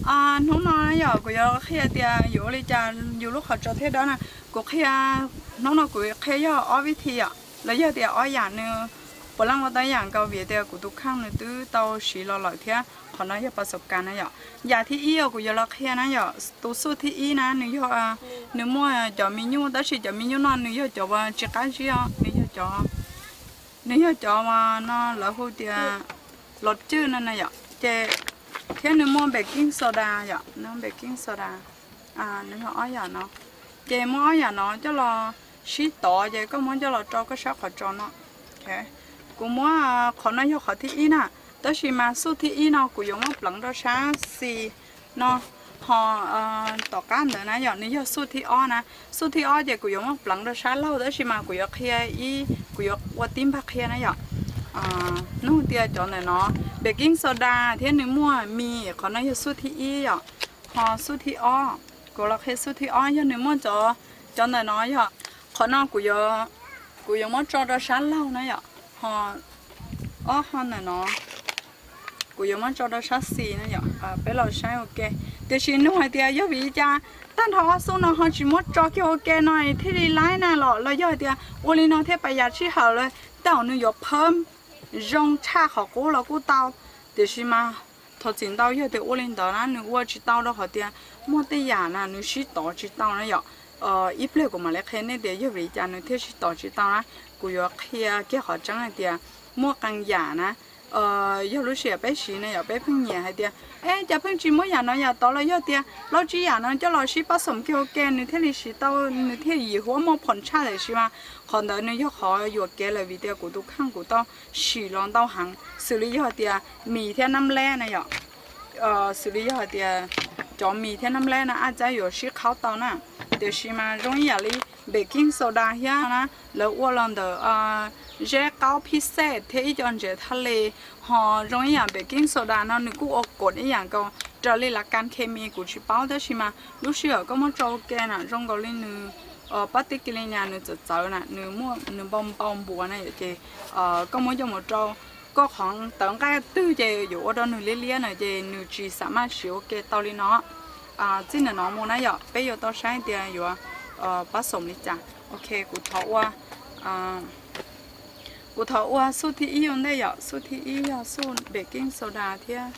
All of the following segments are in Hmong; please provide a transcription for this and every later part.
Hnub no yog kuv yuav qhia tias yuav ua li cas yus lub qhov tsos thiaj dawb na. Kuv qhia, hnub no kuv qhia yog ob vib thi yom, los yog tias ob yam nws puav leej ua tau ib yam nkaus vim tias kuv tus kheej nws twb tau siv los lawm thiab qhov no yog pas xaum kas na yom. Yam thib ib uas kuv yuav los qhia na yom, tus xuj thib ib na nws yog, nws muaj cov me nyuj tab sis cov me nyuj no nws yog cov uas tsis qab zib os, nws yog cov, nws yog cov uas no lawv hu tias los cwj no na yom, ces thiab nws muaj baking soda yom, nws baking soda, nws yog ob yam no. Ces muab ob yam no coj los sib tov ces koj muab coj los rau koj sab qhov tsos no. Kuv muab, qhov no yog qhov thib ib na, tab sis mas xuj thib ib no kuv yuav muab pleev rau sab xis no, ho tom qab ntawd na yom nws yog xuj thib ob na. Xuj thib ob ces kuv yuav muab pleev rau sab laug tab sis mas kuv yuav qhia ib, kuv yuav ua tib npag qhia na yom. Nug tias cov ntawm no, baking soda thiab nws muaj mis, qhov no yog xuj thib ib yom, ho xuj thib ob, kuv los qhia xuj thib ob yog nws muaj cov, cov ntawm no yog, qhov no kuv yuav muab tso rau sab laug na yom, ho ob ho ntawm no kuv yuav muab tso rau sab xis na yom, peb los saib ua ke. Tiam sis nug hais tias yog vim li cas tag nrho ob xuj no ho tsis muab tso kiag ua ke no thiaj li laib na los, los yog hais tias ua li no thiaj pas yas sij hawm lawm, tej zaum nws yuav phab zoo tshaj qhov qub los kuj tau. Tiam sis mas thov txim ntau yog tias ua li ntawd na nws ua tsis tau rau qhov tias muaj tej yam na nws sib tov tsis tau na yom. Ib pliag kuv mam li qhia nej tias yog vim li cas nws thiaj sib tov tsis tau na. Kuv yuav qhia kiag qhov tseeb hais tias muaj qee yam na, yog lub sij hawm peb siv na yom peb pheej nyiam hais tias, e, cas pheej tsis muab yam no yam tod los yog tias lub tsib yam no coj los sib pab xoom kiag ua ke nws thiaj li siv tau, nws thiaj yim huab muaj phom tshaj. Tiam sis mas qhov ntawd nws yog qhov yuam kev lawm vim tias kuv tus kheej kuv tau sim los ntau heev, xws li yog hais tias mis thiab nab leb na yom. Xws li yog hais tias cov mis thiab nab leb na ab txab yuav sib qhaub tau na. Tiam sis mas zoo ib yam li baking soda thiab na, lawv ua los ntawm zeb qaub phij xej thiab ib co ntsev thaj li, ho zoo ib yam baking soda no nws kuj ua kom ib yam nkaus. Raws li las kas khes mis kuv tsis paub tab sis mas lub sij hawm koj muab tso ua ke na zoo nkaus li nws pab tib ke li nyas nws txawv txawv na, nws muaj nws npau npau npuas na yom, ces koj muab coj mus rau koj qhov tawv nqaij twg ces yuav ua rau nws liab liab na ces nws tsis xam maj siv ua ke tau li no. Txij ntawm no mus na yom peb yuav tau saib tias yuav pab xoom li cas. Ok, kuv thov ua, kuv thov ua xuj thib ib ua ntej yom, xuj thib ib yog xuj baking soda thiab.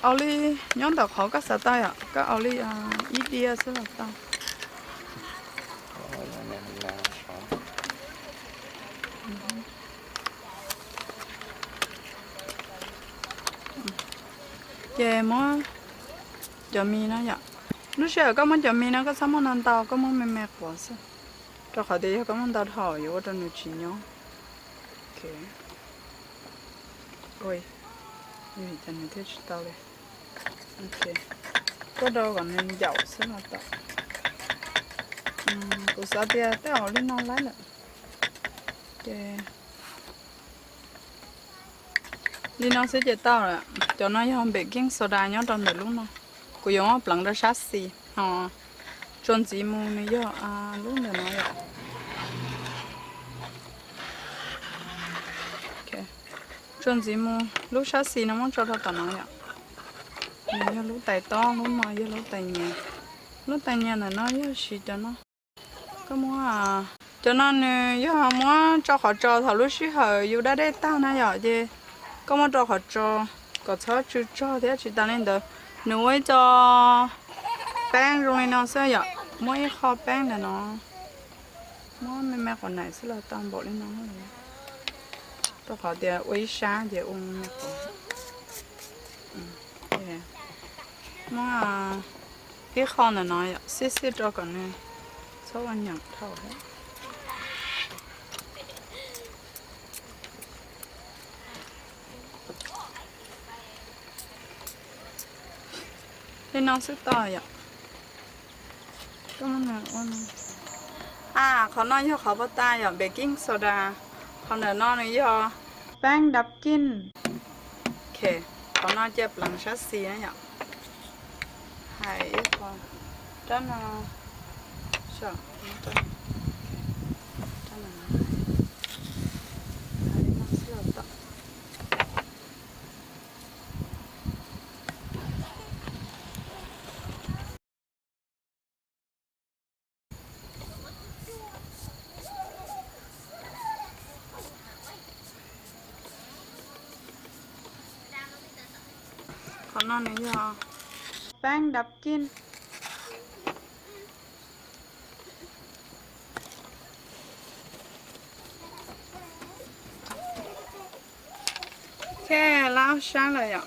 Au li, nyob ntawm qhov koj xav tau yom, koj au li ib diav xwb los tau. Ces muab cov mis no yom, lub sij hawm koj muab cov mis no koj txhob muab ntau ntau, koj muab me me quav xwb, rau qhov tias yog koj muab ntau dhau yuav ua rau nws tsis nyob. Nws thiaj tsis tau li. Tuaj rau kom nws ncaum xwb los tau. Kuv xav tias tej zaum li no laib lawm. Ces li no xwb ces tau lawm. Cov no yog baking soda nyob rau ntawm lub no. Kuv yuav muab pleev rau sab xis ho tso ntxiv mus nws yog lub ntawm no yom. Tso ntxiv mus lub sab xis no muab tso rau tom no yom. Nws yog lub tais tob, lub no yog lub tais nyias. Lub tais nyias ntawm no yog siv cov no. Koj muab, cov no nws yog muab tso qhov tsos thaum lub sij hawm yus dab dej tag na yom, ces koj muab rau qhov tsos kom txhob tsw tsog thiab. Tsis tas li ntawd, nws ua ib co peeb zoo li no xwb yom, muab ib qho peeb ntawm no, muab me me quav naim xwb los tau npaum li no. Rau qhov tias ua ib sab ces ua me me quav. Muab ib qho ntawm no yom, xib xib rau kom nws txhob ua nyeem dhau. Li no xwb tau yom. A, qhov no yog qhov pov tas yom, baking soda. Qhov ntawm no nws yog peeb dab kij. Ok, qhov no cia pleev sab xis na yom. Hais ib qho, rab no, rab no, No nws yog peeb dab kij. Ces lab sab lawm yom.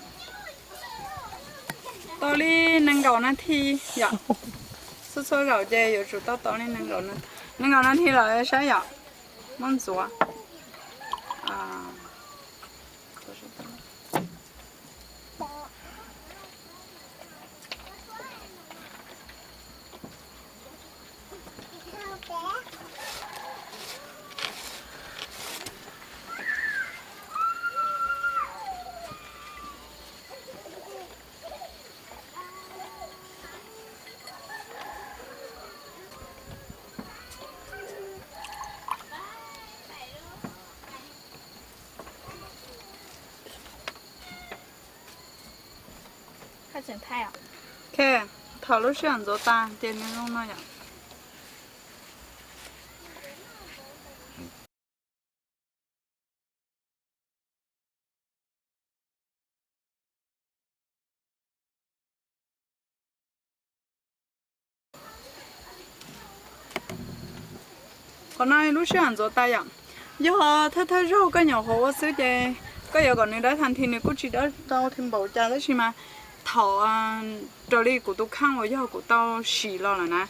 Tau li nees nkaum nas this yom. Txhua txhua zaum ces yuav tsum tau tau li nees nkaum nas this lawm saib yom. Muab ntxuav. Ok, thaum lub sij hawm ntxuav tas ces nws zoo no yom. Qhov no lub sij hawm ntxuav tas yom. Yog thawj thawj zaug koj nyuam qhuav ua xwb ces koj yuav kom nws dawb tag nthi nws kuj tsis dawb tau npaum cas tab sis mas thaum raws li kuv tus kheej uas yog kuv tau sim los lawm na,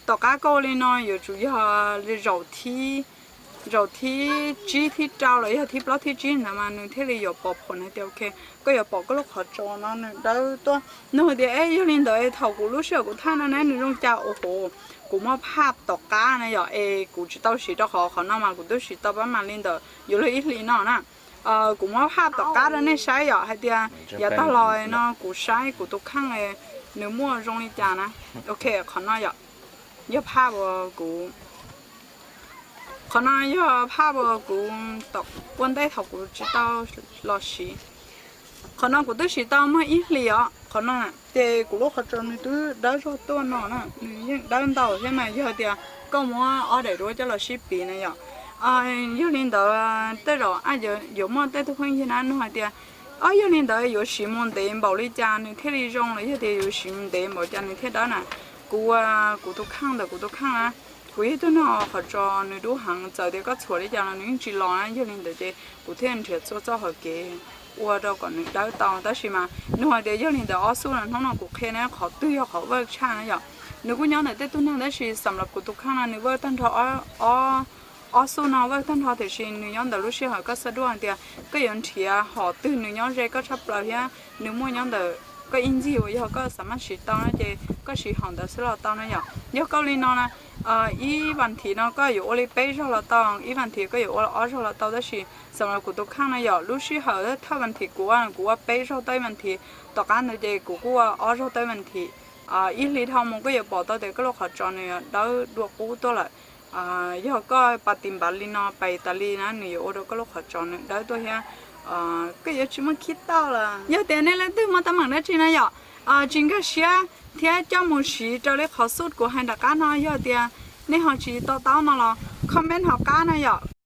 tom qab koj ua li no yuav tsum yog zaum thib, zaum thib tsib thib rau los yog thib plaub thib tsib ntawd mas nws thiaj li yuav pom phom na tias ok, koj yuav pom koj lub qhov tsos no nws dawb tuaj. Nws hais tias es yog li ntawd thaum kuv lub sij hawm kuv thaj no ne nws zoo cas? Ua hauv kuv muab phaj tom qab na yom, es kuv tsis tau siv rau qhov, qhov no mas kuv twb siv tau pab mas li ntawm yuav luag ib hlis no na. Kuv muab phaj tom qab rau nej saib yom, hais tias yav tag los no kuv saib kuv tus kheej nws muaj zoo li cas na. Ok, qhov no yog phaj uas kuv, qhov no yog phaj uas kuv ua ntej thaum kuv tsis tau los siv. Qhov no kuv twb siv tau muaj ib hlis os, qhov no ces kuv lub qhov tsos nws twb dawb zog tuaj no na, nws yeej dawb ntau thiab mas yog tias koj muab ob daim duab coj los sib piv na yom. Yog li ntawd tej zaum yuav muaj tej tug phooj ywg na nug hais tias, o, yog li ntawd yuav siv mus ntev npaum li cas nws thiaj li zoo los yog tias yuav siv mus ntev npaum cas nws thiaj dawb na? Kuv, kuv tus kheej ntawm kuv tus kheej na, kuv yog tug neeg qhov tsos nws dub heev, txawm tias koj txhuam li cas los nws yeej tsis los na. Yog li ntawd ces kuv thiaj nrhiav txhua txoj hauv kev ua rau kom nws dawb tau. Tab sis mas nug hais tias yog li ntawd ob xuj no hnub no kuv qhia ne qhov twg yog qhov vaj tshaj na yom. Nws kuj nyob ntawm tej tug neeg tab sis xam los kuv tus kheej no nws vaj tag nrho ob xuj no vaj tag nrho tiam sis nws nyob ntawm lub sij hawm koj xav duaj tias koj yuav nrhiav hom twg nws nyob ze koj tshaj plaws thiab nws muaj nyob ntawm koj ib ntxig uas yog koj xav maj siv tau na ces koj siv hom ntawd xwb los tau na yom. Yog koj li no na, ib vas thiv no koj yuav ua li peb zaug los tau, ib vas thiv koj yuav ua ob zaug los tau tab sis xam los kuv tus kheej no yom, lub sij hawm thawj vas thiv kuv ua, kuv ua peb zaug tau ib vas thiv, tom qab ntawd ces kuv kuj ua ob zaug tau ib vas thiv. Ib hlis dhau mus koj yuav pom tau tias koj lub qhov tsos nws dawb dua qub tuaj lawm. Yog koj pas tis npav li no pas tas li na nws yuav ua rau koj lub qhov tsos nws dawb tuaj thiab koj yuav tsis muaj khib tauj lawm. Yog tias nej leej twg muaj teeb meem dab tsi na yom, tsis nkag siab thiab coj mus siv raws li qhov xub kuv hais nram qab no, yog tias nej ho tsis to taub no los comment hauv qab na yom.